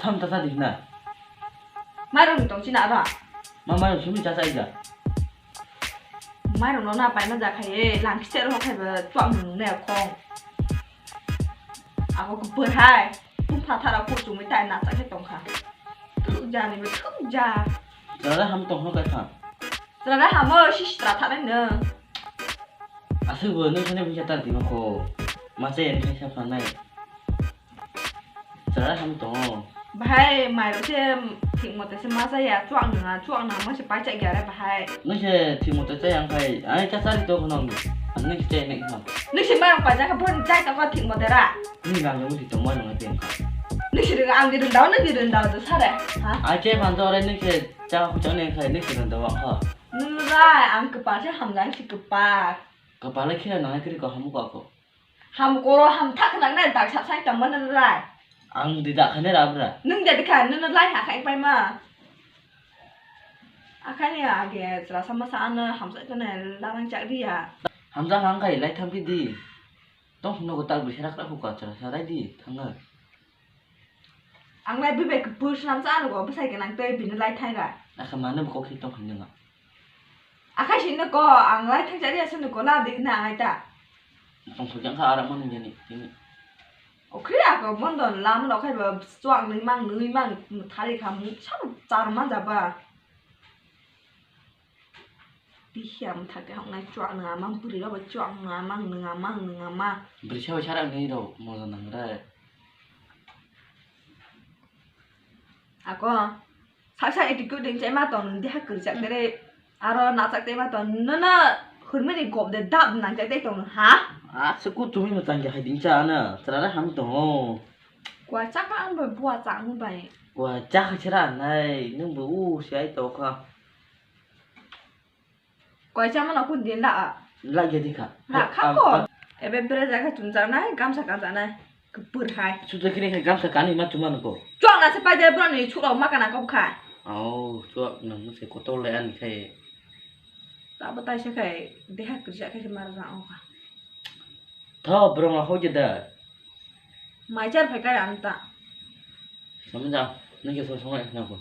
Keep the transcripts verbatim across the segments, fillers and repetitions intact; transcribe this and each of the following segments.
Tham ta sa di na. Mairung tong china ba? Ma mairung sumi ta sa ija. Mairung no na pai ma ja khai e, lang kise ro khai ba tuak nung ne khong. Ako ko pur hai. Tum pha thara ko chumui tai na cha ke tong kha. Thuk ja ni thuk ja. Jara ham tong ho kai kha. Jara ham o si sitra tha nai no. Aswk bo nwng sani phaisa ta di ma kho. Ma cha yani phaisa pha nai. Chwrai ham tongo. Bahai mairok se thik mote se ma chaya, chuak nwnga, chuak nwnga ma se pai chak ya re bahai. Nwng se thik mote chaya wng khai, ai cha chari to khno nwng. Nwng se chaya nai khno. Nwng se mairok pai jak kha, bo chai tong kha thik mote ra. Nwng gang jong thik tong ma nang teng kha. Nwng se rwng ang di rwng dao, nwng di rwng dao do sare. Ha? Ai che phan to re nwng se cha khu chang nai khai, nwng se rwng dao kha. Nwng rai, ang kwpal se hamjak si kwpal. Kwpal le khe nang kri ko hamu ko ko. Ham koro ham thak nang nai dak sap sai tong mano rai. Ang di dak khane ra bra. Nwng de dikha, nwng lai ha khai pai ma. Akhani age chwla sama sa ano hamsa tone larang chak riya. Hamsa hang khai lai thampi di. Tong hino go tak bi serak rak huka chwla sa rai di thanga. Ang lai bui bai kwpui swnam cha nugo, bwsai gwnang tei bini lai thai ra. Akha mano bo kok si tong kha nwngo. Akhai si nugo, ang lai thai cha ri asa nugo, la di na ai ta. Tong kha jang kha ara mano jani tini. Okhri ako bondo lam no khai ba chuak nwi mang nwi mang thari kha mu sa char ma ja ba. Bihia mwthak khe hoknai chuak nwnga ma, bwrwi rok bai chuak nwnga ma, nwnga ma, nwnga ma. Bwrwi sa bai sara nwi rok moja nang re. Ako, sak sak attitude ring chai ma tong nung deha kwrwchak tere, aro nachak tei ma tong, nono hwnmani gop de dab nang chai tei tong nung ha? Aswk ku tumi mwchang khe hai ding cha ano, chwla ham tongo. Kua chak ang bai bua chak ang bai. Kua chak chera nai, nung bo u si ai to kha. Koi chamano kun din la a? La ge dikha. La kha ko. Ebe bere jaga chum janai, gamsa ka janai. Kepur hai. Sudo kini khai gamsa kani ma chuma nuko. Chuak na se pai de bro ni chura ma kana kop khai. Au, chuak na mu se kotol le ani khai. Ta batai se khai, deha kirja khai se mar ja o kha. Tho, bro, ma hoje da. Mai char phai kai anta. Samja, nang ke so songai na ko.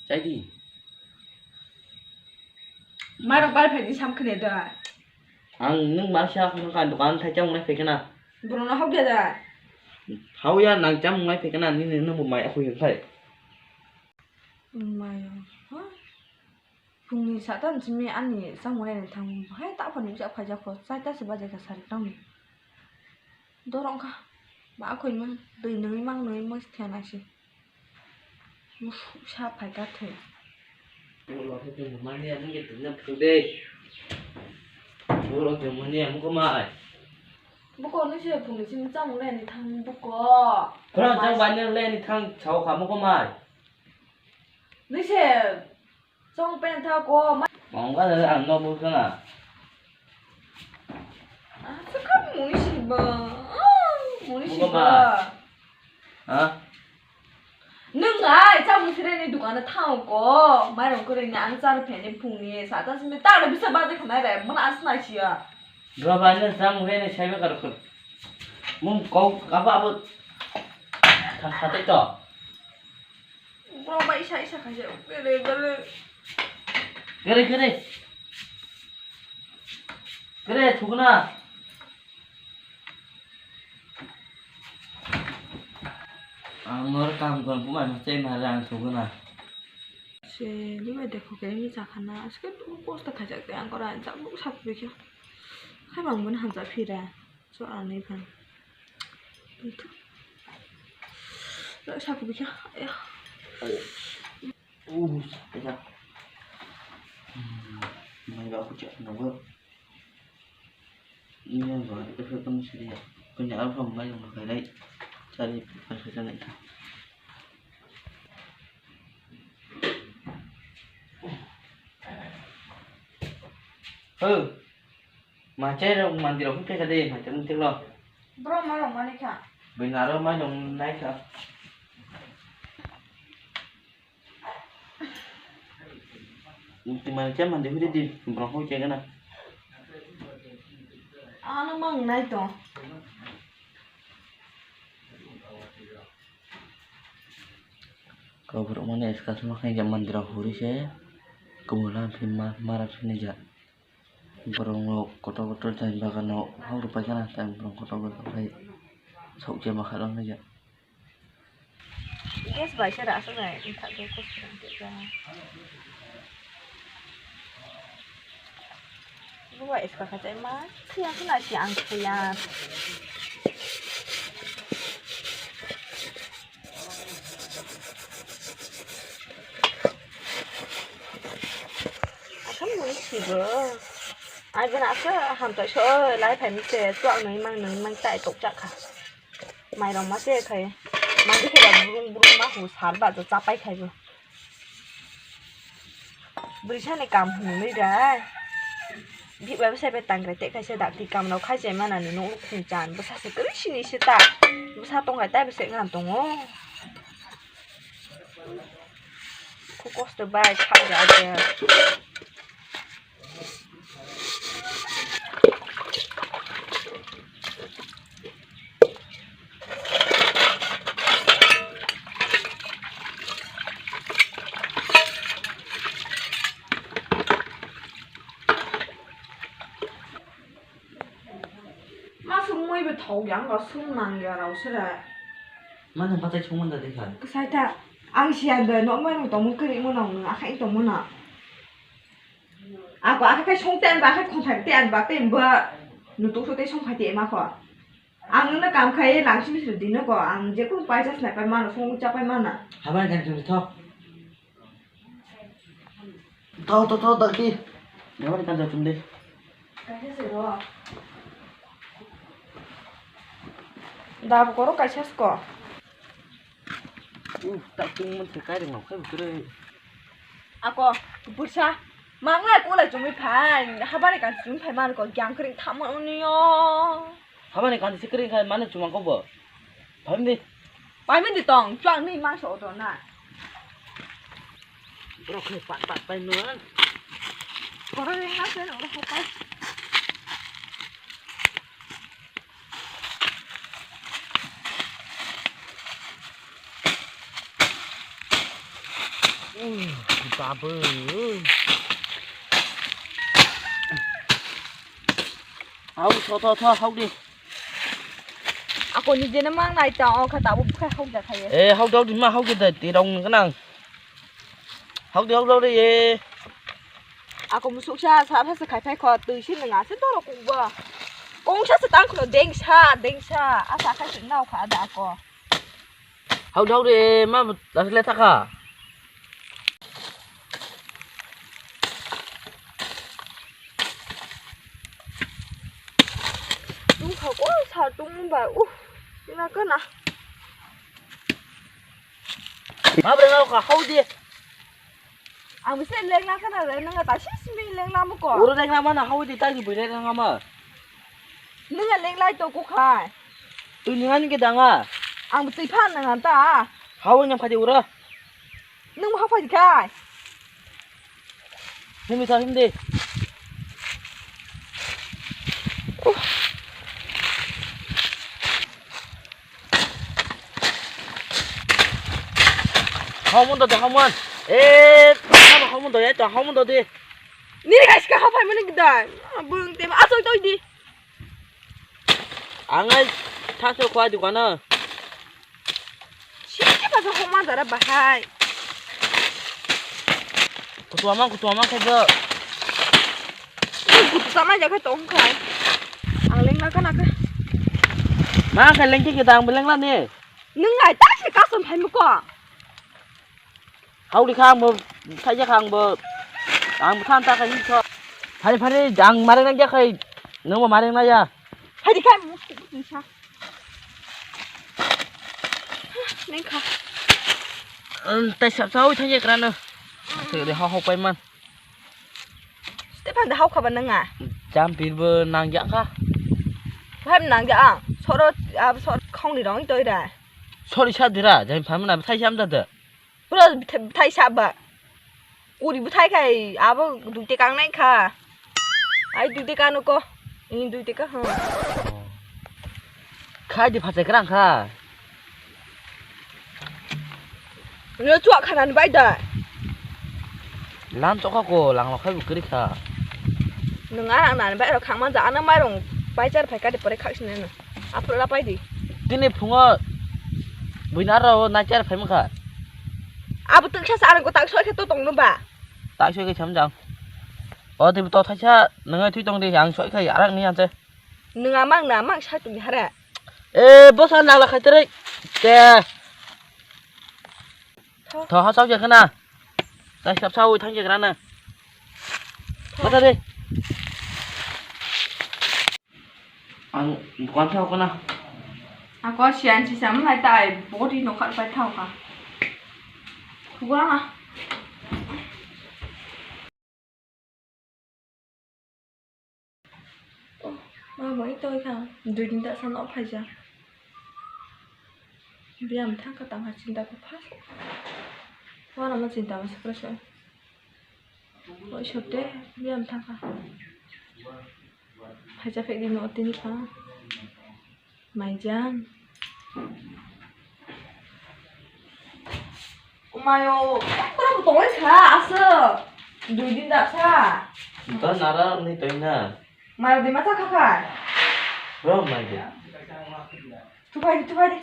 Chai di. Mai rok bai phai di sam khne da. Ang nung ma sa khno kan dukan thai chang nai phai kana. Bro na hok da da. Hau ya nang cham nai phai kana ni ni nung mai akhu hin khai. Mai. Ha? Phungni sata ni simi ani chamung reni thang hai ta phani jak phai jak pho, chaita se bajai kha sari tang ni. Dorong kha, ba khoi mang, dui nui mang nui mo thia na si. Musu sa phai ka thoi. Bolo khe tong mani ang ke tong na phu de. Bolo tong mani ang ko mai. Buko ni se phungni simi chamung reni thang buko. Khorang chang bai ni reni thang chao kha mo ko mai. Ni se Chong pen tha ko ma. Mong ka ang no bu ka na. Ah, sa ka mui si ba. Ah, mui si ba. Ha? Nung ai cha mui sire ni dukan thang ko. Mai rong kore ni ang char phe ni phung ni sa ta simi ta bisa ba de khna re. Mon as na si ya. Dua ba ne sa mui ne sai ba kar ko. Mung ko ka ba bu. Tha tha te to. Borok bai isa isa khaijak. Gere, gere. Gere, gere. Gere, thugna. Ang nor kam kon puma no chai ma rang thugna. Se, ni bai dekho ke mi chakhana. Aske tu post khaijak te ang kora jak bu sap bikhe. Khai bang mun hamjak phira. So ani phan. Itu. Lo saku bikha. Ayah. Uh, saya. Hmm, mai ba aku cak nunggu. Ini yang gua itu film sih dia. Punya apa mai yang pakai lai. Cari pakai sana itu. Oh. Machai rok mandi rok phai kha de, machai mung tiklo. Bro ma rok mani kha. Bini aro ma rok nai kha. Twi mani khe mandi phai di, bro phai khe gana. Ano mang nai to. Kok borok mani eskasma khe mandir rok huri se kumula phi ma mara phini ja. Borok no kotor kotor jani bagano hok rok paikha na tai borok kotor kotor khai sok je ma kha rok nai ja. Gas bai se rasa nai thak de kos. Buwa iska khatai ma, siya khna si ang siya. Asam nung sibo. Ai bana asa hamtai so lai phai mi se, tuak nung mang nung mang tai tok chak kha. Mairok ma se khai. Ma dikhe da burung burung ma hu sar ba jo chapai khai bo. Bwrwi sani kam hwnwi da. Bihbai bwsai bai tangrai tei kaisa dakti kamrok khai chai manani nuknuk khung chan. Bwsa se kwrwi sini se ta. Bwsa tongkhai tei bwsai ngan tongo. Kho kosto bai khak ja ja. Ma sung moi bo thok yang ga sung nang ya rau sera. Ma nang patai sung man da dikha. Ksai ta ang siya da no mai rung tong mo kri mo nang nang akhai tong mo na. Ako akhe kai song te anba akhe khonthai te anba te anba nutuk so te song khai te ema kho. Ang nungno kam khai lang simi simi dino ko ang je kunu paisa snai pai mano song cha pai mana. Habai kan chum tho. Tho tho tho daki. Habai kan chum de. Kaisa se ro. Da bu koro kaisa sko. Uh, tak tung mun se kai reng nang khai bukre. Ako, bursa, manglai kulai chumui phai, habani kan chumui phai man ko gyang kring thama uniyo. Habani kan se kring khai mane chuma ko bo. Phai di. Phai di tong, chuang ni mang so do na. Bro khai pat pat pai man. Bro reng na se no ro pai. Babu. Hau, tho, tho, tho, hau di. Ako ni jene mang nai ta, o kha tabu khai hau da khai. Eh, hau da, hau di ma, hau di da, ti rong nang. Hau di, hau di, hau di, eh. Ako musuk sa, sa, sa, sa, khai phai kho, twi si nang ase doro kung bo. Kung sa sa tang kho, deng sa, deng sa, asa khai si nau kha da ako. Hau di, hau di, eh, ma, das le ta kha. Tung kha ko sa tung ba, uh, ina kana. Ma bre nau kha, hau di. Ang bisi lengla khana le, nang ta si simi lengla mo ko. Oro lengla ma na hau di ta ni bui lengla ma. Nang lengla to ko khai. Tu ni ani ke danga. Ang bisi phan nang ta. Hau nyam khadi ura. Nang ma phai khai. Himi sa him de. Hau mon do de, hau mon. Eh, hau mon do ya to, hau mon do de. Nini kaisa hau phai mani gdai. Bung te asoi toi di. Ang ai thaso khwa di kana. Sini pa so homa dara bahai. Kutuama, kutuama khe jo. Kutuama ja khe tong khai. Ang lengla kana khe. Ma khe lengki kita ang belengla ni. Nung ai ta se kasom phai muko. Hau di kha ang bo, thaija kha ang bo. Ang bo than ta kha ni so. Phari phari ang mareng na ya khai. Nung bo mareng na ya. Hai di khai. Neng kha. Ang tai sap sa oi thaija kra no. Thik de hau hau pai man. Stefan da hau khaba nang a. Jam pir bo nang ya kha. Hai nang ya ang. Soro ab sor khong ni rong toi da. Sori sa dira, jam pha mana thai sam da da. Pura bthai saba. Uri bthai khai abo duite kang nai kha. Ai duite kanu ko. Ini duite ka ha. Khai di phachai krang kha. Nino chuak khanani bai da. Lan chokha ko, lang lokhai bo kwrwi kha. Nwng arak nani bai rok khakma ja, ano mairung pai char phai kati pore khak sini no. Aphuru la pai di. Tini phungo buina aro nai char phai mukha. Abo twksa sa arak ko tak soi khe to tong no ba. Tak soi khe sam jang. O tini to thaisa nwngai thui tong di, ang soi khai arak ni anse. Nwng amang na amang sa tumi hara. E, bosa nagla khai tere. Te. Tho. Tho, ha, chao je khana. Tai sap sao thang je khana. Tho. Bosa de. Ang bukan sao khana. Ako sian si sam lai tai body no khat pai thao kha. Khugura na. Oh, ma bo i toi kha. Dui din da san o phaija. Biyam thang kha tang ha chinta kha phas. Wara ma chinta ma sakra sa. Oi sote biyam thang kha. Phaija phek din o tini kha. Maijang. Umayo, ekdom tongwi kha, aswk. Dui din daksa. Ito nara ni toina. Mayo di mata khakai. Bro, mai di. Tupai di, tupai di.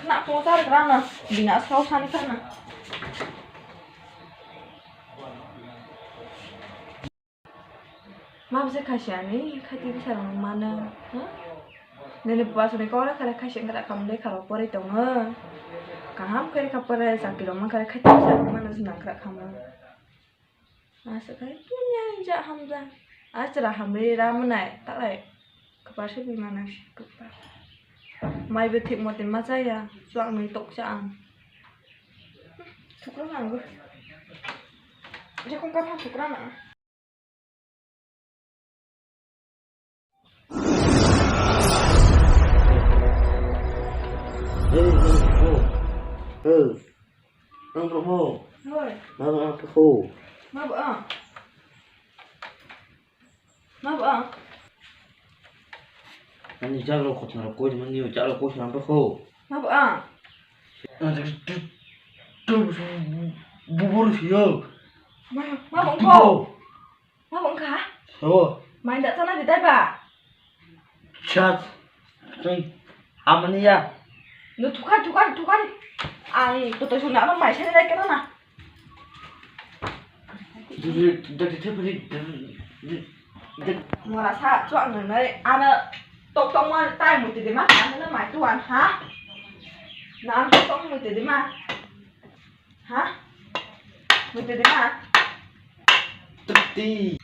Kena potar kerana. Bina sau sani kerana. Ma bwsai khaisi ani khaiti bwsai rok mano, ha? Nini bwsai ni kok kare khaisi wngkha kha mwnwi kha rok porwi tongo. Kaham khe kha pore chakti rok mankha khaiti bwsai rok mano se nangkha kha mo. Aswk hai punya ja hamja. Achra hamri ra mwnai talai. Kwpar se bui mano se kwpar. Mai bo thik mote ma chaya, chuak nwi tok cha ang. Thukra nango. Je kong ka thang thukra na. Hey, hey, hey. Hey. Ang bro mo. Hoi. Ma ba ang ko. Ma ba ang. Ma ba ang. Ani jalo ko taro ko mani jalo ko sampa ko. Ma ba ang. Ang tu tu tu bubur siyo. Ma ma ba ang ko. Ma bo wngkha? Sabo. Mai da chana di dai ba? Chat. Tui. Amani ya. No thukai, thukai, thukai. Ang to to sona ano mai sani dai kana na. Dati thepri. Mora sa chuak nang nai ano tok tok ma tai muti de ma ano na mai tuan ha. Na ano tok tok muti de ma. Ha? Muti de ma. Tuti.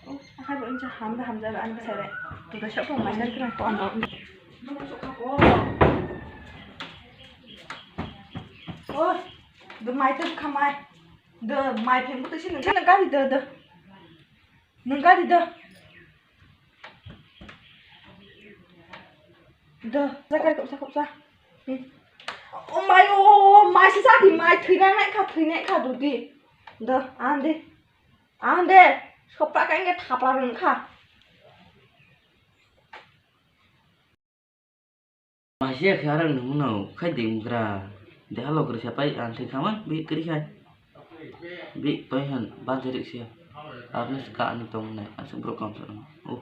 Oh, akhai bo incha hamda hamda ba ani bwsai bai. Tuda sa pung mai nang kra ko ano. Oh, do mai tu khamai. Do mai pheng tu sini nang gari do do. Nang gari do. Do, sa gari kop sa kop sa. Hmm. Oh mai oh, mai si sa di mai thui nang nai kha thui nai kha do di. Do, ande. Ande, sopra ka inge thapla rung kha. Masia khe arang nung no khai ding gra. Deha lo kri sapai ang thik khaman bi kri khai. Bi toi han ban jerik sia. Arnes ka ani tong nai asuk bro kam sa. Oh.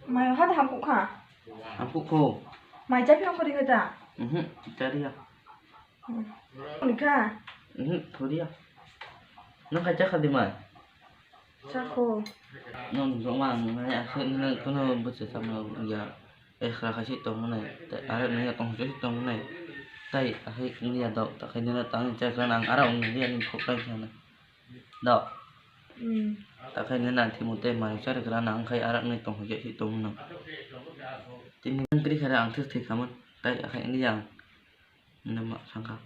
Mai ha da hampuk kha. Hampuk kho. Mai japi ang kori kha da. Mhm, tari ya. Kha. Mhm, thori ya. Nang khai cha kha di mai. Chakho. Nong joma ang nai aswk nini kono bwswk samno ya. Ekra khai si tong nai. Tai ara nini tong si tong nai. Tai akhai nini ya dok ta khai nini tang cha kra nang ara ong nini ani khok kai sana. Dok. Hmm. Ta khai nini nang thimo tai mai cha kra nang khai ara nini tong si tong nang. Tini nang kri khara ang thus thik khaman. Tai akhai nini yang. Nini ma sangka.